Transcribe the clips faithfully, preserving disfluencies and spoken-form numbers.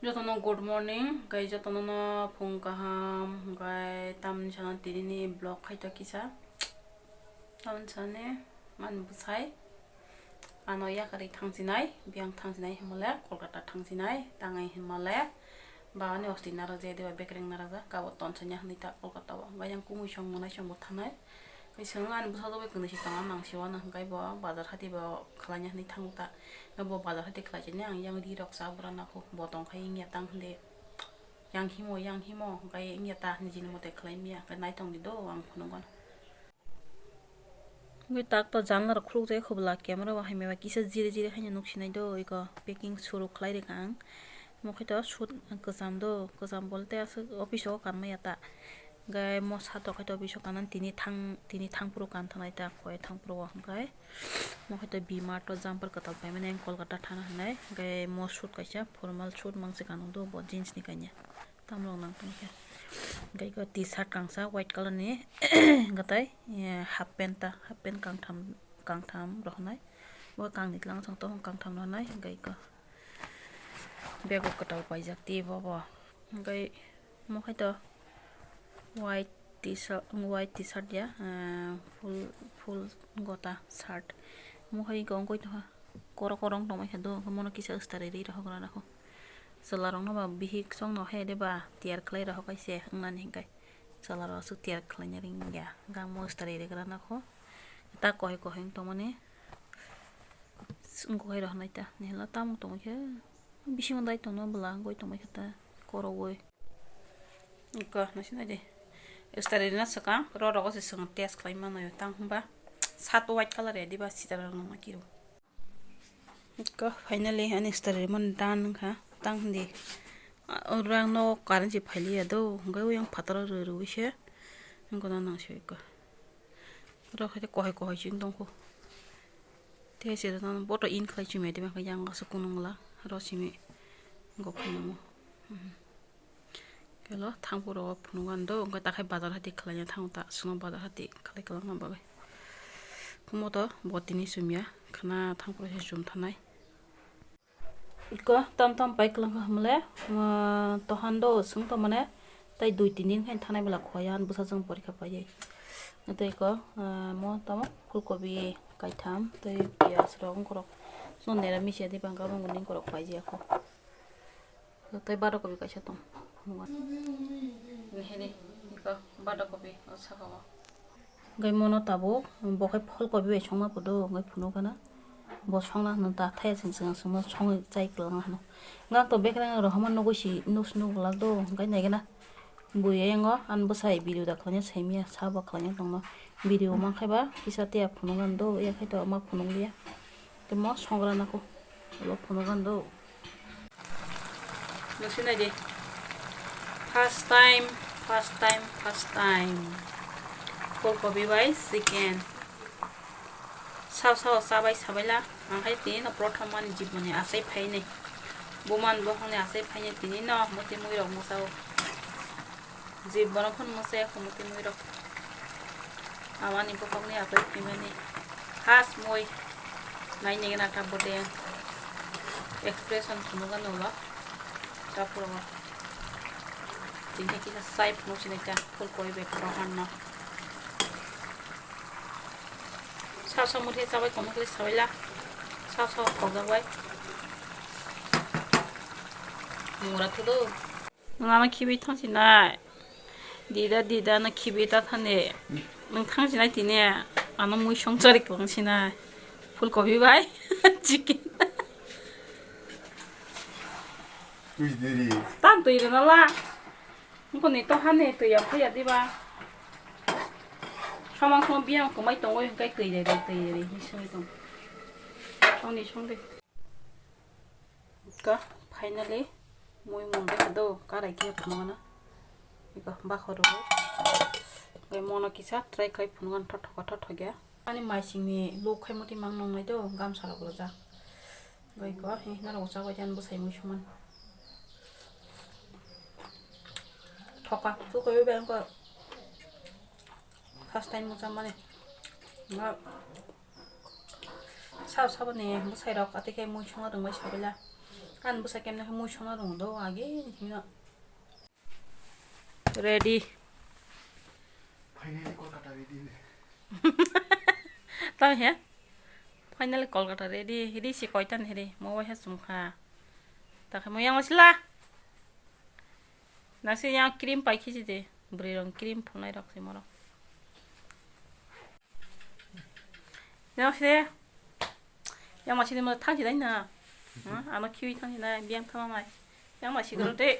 Jotono good morning, hwnkhe jotono no phung kaham, hwnkhe tamni sana tini ni vlog khaito kisa. Tamni sani mani bwsai ano yakarwi thangsinai, biyang thangsinai hinmale Kolkata thangsinai, tangai hinmale ba ani osti narwk je deba bekereng narwk jak, kabo tonsanya hinwi ta Kolkata o, hwnkhe yang kumui song mwnai song bo thanai. Tei chwng ani bwsajwk bai kwnwi se tongna nang se uanw hwnkhe bo bazar hati bo khlaina hinwi thango ta. Bo bazar hati khlai sini ang yang ri rok cha bwrana kho, bo tong khai wngya tang hwndi. Yang himo, yang himo hwnkhe wngya ta hinwi jini mote khlai maya, hwnkhe naitong di do ang phunukgo. Wngwi tak to janla rok khuluk jai khobla camera bo hamya bai kisa jiri jiri haino nuk sinai do, iko packing suru khlai rikha ang. Mo khe to shoot kwcham do, kwcham bolte aswk office o kanmaya ta. Hwnkhe mo satok khe to office o kanani tini thang, tini thangphuru kan thanai ta, koi thangphuru o hwnkhe. Mo khe to B-Mart o jumper kwtal paimani ang Kolkata thana hinwi. Hwnkhe mo suit kaisa formal suit mangsi kanwi do bo jeans ni kanya. Tamrok nang tong khe. Hwnkhe iko T-shirt kangsa white colour ni hwnkhe tai, eh, half pant ta, half pant kangtham, kangtham rohornai. Bo kangni tlang chwng tong kangtham rohornai. Hwnkhe iko bego kwtal paijak tei bobo. Hwnkhe mo khe to white T-shirt, white T-shirt ya, ah, full, full gota shirt. Mo hai gong koi tongkha, korok korok tongmai kha do, mono kisa starwi ri rohorna kho. Chwla rokno ba bihik songno hai de ba tiyar khlai rohor kaise wngnani hinkai. Chwla rok aswk tiyar khlaina ringya, gang mo starwi rigrana kho. Ta kohai kohai wng tongmani, wng kohai rohornai ta, nihila tamung tongwi khe. Bisingo dai tongno bwla wngwi tongmai khe ta, korogwi. Iko, naising naidi. Starwi rina swkang, ro rogo se swkang test khlai mano yo, tang hwnba. Shirt white colour ya, diba sitara rok nangma kiro. Iko, finally, ani starwi rimani done wngkha, tang hindi. Ah, oro ang nogo current se phailiya do, hwnkhe oyang phataro rw rwwi se, wngkha na nang se iko. Oro hai khe kohai kohai chwng tongkho. Tei se rwno boto in khlai chumya diba khe yang aswk kunung glak oro simi gok phai nangmo. Kelo thangphuru o phunuk ani do, hwnkhe takhai bazar hati khlaina thango ta, chwngno bazar hati khlai kwlangna bagwi. Moto bo tini chumya khna thangphuru se chum thanai. Iko tam tam pai kwlangkha hwnle, ah, tohan do swng tongmani, tei dui tin din khe thanai bwla khoya ani bwsajwk porikha paiyai. Tei iko, ah, mo tamo phulkobi kaitham, tei piyaj rok wngkhorok. Chwng nera misa de bangkha bangkha wngkhorok paijak kho. Tei bada kobi kaisa tong. Nihini iko bada kobi o saka o. Hwnkhe mono tabuk bo khe phulkobi bai songma phudo hwnkhe phunukgana. Bo songna hwnwi ta thaya chwng chwng chwngno songwi chai kwlangna hwnwi. Hwnkhe ang to bekereng rohorma nugwi si nus nuk glak do hwnkhe naigana. Bui ayang o ani bwsai video da khlaina saimanya sabo khlaina tongno. Video mankhe ba kisa tiya phunukgana do yakhai to ma phunukliya. Tei mo songrana kho ulo phunukgana do. Nung sinai di. First time, first time, first time. Phulkobi bai chicken. Sao sao chabai sabaila. Ang hai tini no prothom mani jiboni achai phainai. Buman bohongni achai phainai tini no muti mui rok mwsao. Jiboni phun mwsaya kho muti mui rok. Amani bohongni achai phaimani. Has mui. Naini gana ta bote. Expression khumuga nulo. Tapuro. Tini kisa sai phunuk sinai ta. Phulkobi bai rohan no. Sao sao muti chabai kono kle sabaila. Sao sao khokjak bai. Mura thudo. Nang ano khibi thang sinai. Dida dida no khibi ta thani. Nang thang sinai tini. Ano mui songchari kwlang sinai. Phulkobi bai. Chicken. Tui diri. Tan tui rwna la. Nokni to hani twi ya phaiya diba? Samang samang biyang kwmai tongwi hwnkhe twi de de, twi de de hinwi songwi tong. Songni songdi. Ka, finally, mui mung de do, karai khe phunukgana. Iko bakho rw. Bai mono kisa try khai phunukgana thothoka thothokya. Ani maisingni luk khai muti mang nongnai do, gamsa rok rwjak. Bai ko, hi, norok ucha bai jan bwsai mui suman. Thoka, tu koi bai ko. First time mucha mani. Ma, sao sabo ni bwsai rok ati khe mui sungna rwngbai sabila. Kan bwsa kemne khe mui sona rung do age ni hino. Ready. Finally Kolkata ready. Tang he? Finally Kolkata ready. Hidi si koi tan hidi. Mo wai ha sum kha. Ta khe mo yang wasila. Nasi yang cream pai khisi de. Bwrwi rong cream phunai rok si moro. Yang si de. Yang masi de mo thang si dai na. Ha? Ano khiwi thang si dai. Biang thama mai. Yang masi gro de.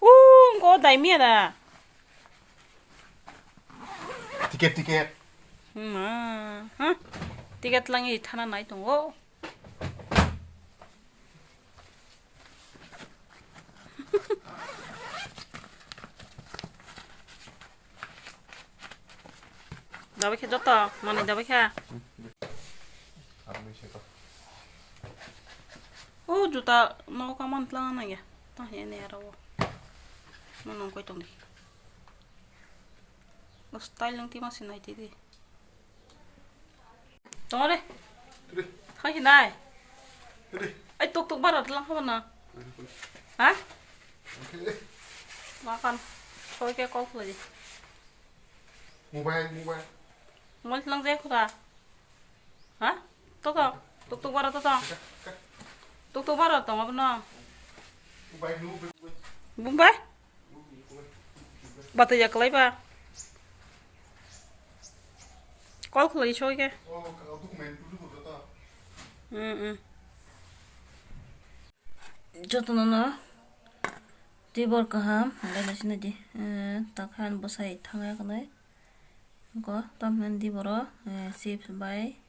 Uu, ko dai miya da. Ticket, ticket. Ma, ha? Ticket langi thana nai tongo. Dabai khe joto, manwi dabai kha. O juta nogo kaman tlangna nangya. Tang he ne aro. Mo nong koi tong di. O style nang tima sinai ti di. Tong re. Re. Thang hinai. Re. Ai tuk tuk bara tlang haba na. Ha? Re. Makan. Soi ke kok lagi. Mobile, mobile. Mobile lang jai khuda. Ha? Toto. Tuk tuk bara toto. Tuk tuk bara tong abono. Bumbai? Bata ya kalai ba. Call khlai soi ke. Mm, mm. Jotono no tibor kaham, hwnkhai naisina di. Eh, takhan bwsai thangya kwnai. Go, tamni di boro, eh, chips bai,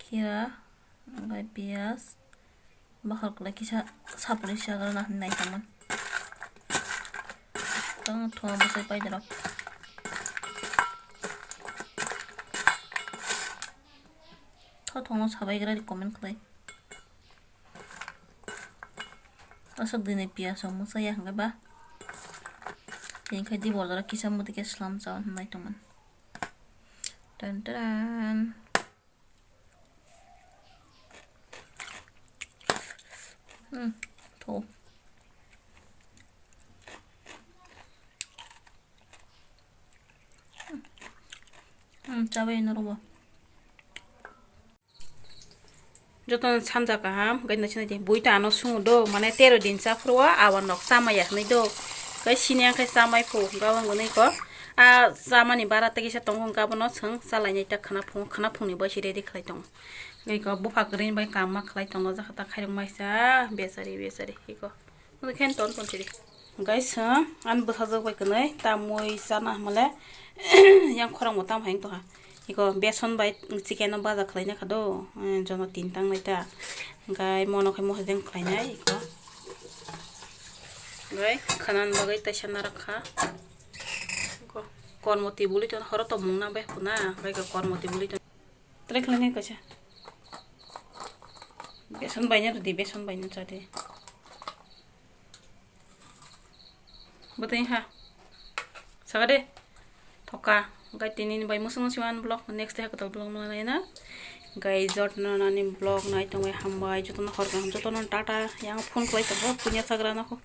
khira, bai piyaj, bakhor kwlai kisa sapri sagra na hinwi naitongmani. Tang thuma bwsai paidorok. Tho thongno sabaigra di comment khlai. Aswk dini piyaj rok mwsaya hwnkhe ba. Tini khai di bordora kisa mwtwi khe swlam cha hwnwi naitongmani. Tan taran. Hmm, tho. Hmm, chabai norok bo. Jotono sanja kaham, hwnkhe naisina di, bui ta ano sungo do, mane tero din cha phuru o, awan nok chamaya hinwi do. Hwnkhe sini ang khe chamai phu, hwnkhe aboni ko, a chamani bara tei kisa tongo, hwnkhe abono chwng chalainai ta khwna phung, khwna phungni bai se ready khlai tongo. Hwnkhe ko bupha kwrwini bai kamma khlai tongo, jakha ta khairok maisa, bechari, bechari, iko. Hwnkhe ton ton sidi. Guys, ha, ani bwsajwk bai kwnwi ta mui chana hamle yang khorang bo tam hai tongha. Iko beson bai chicken no baja khlai na kha do, eh, jono tin tang nai ta. Gai mono khai moha jeng khlai nai iko. Gai khanan bagwi taisa narak kha. Iko kormo tibuli ton horo to mung nang bai kuna, gai ko kormo tibuli ton. Try khlai nai kaisa. Beson bai na rwdi, beson bai na chadi. Bwtwi ha. Saka de. Thoka. Gai tini ni bai musung musung an vlog. Next day ha kwtal vlog nang nai na. Gai jotono nani vlog nai tong bai hambai. Jotono hor kaham. Jotono tata. Yang phone khlai tongo. Punya sagra na ko.